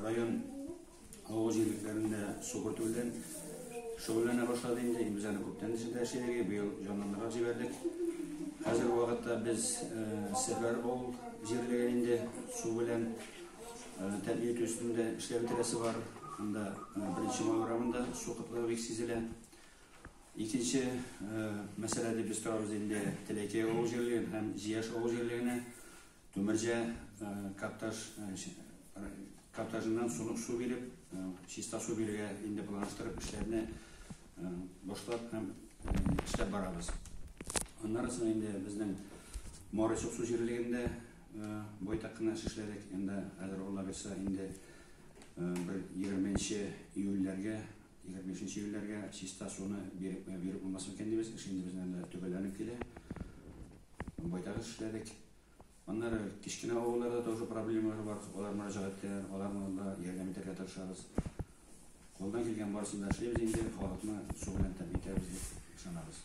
Район авыл җирлекләрендә су кертү белән шөгыльләнә башлады инде. Без аны күптән эшендә эшләдек, быел җанландырып җибәрдек. Хәзерге вакытта без Сәфәр авыл җирлеген инде су белән тәэмин итү өстендә эшләп бетерәсе бар. Анда Беренче Май урамында су кытлыгы бик сизелә. Икенче мәсьәлә дип без торабыз инде Теләкәй авыл җирлеген һәм Зияш авыл җирлегенә Түмерҗә каптаж каптажыннан суны су биреп, чиста су бирергә инде планлаштырып эшләрне башлап һәм эшләп барабыз. Аннары соң инде безнең Моры Чуксу җирлегендә байтак кына эш эшләдек. Инде хәзер Алла бирсә инде бер 20 июльләргә, 25 июльләргә чиста суны биреп биреп булмас микән дибез. Эш инде безнең дә төгәлләнеп килә. Байтак эш эшләдек. Аннары кечкенә авылларда тоже проблемалар бар. Алар мөрәҗәгать итәләр, аларны да ярдәм итәргә тырышабыз. Кулдан килгән барысын да эшлибез инде, халыкны су белән тәэмин итәбез дип ышанабыз.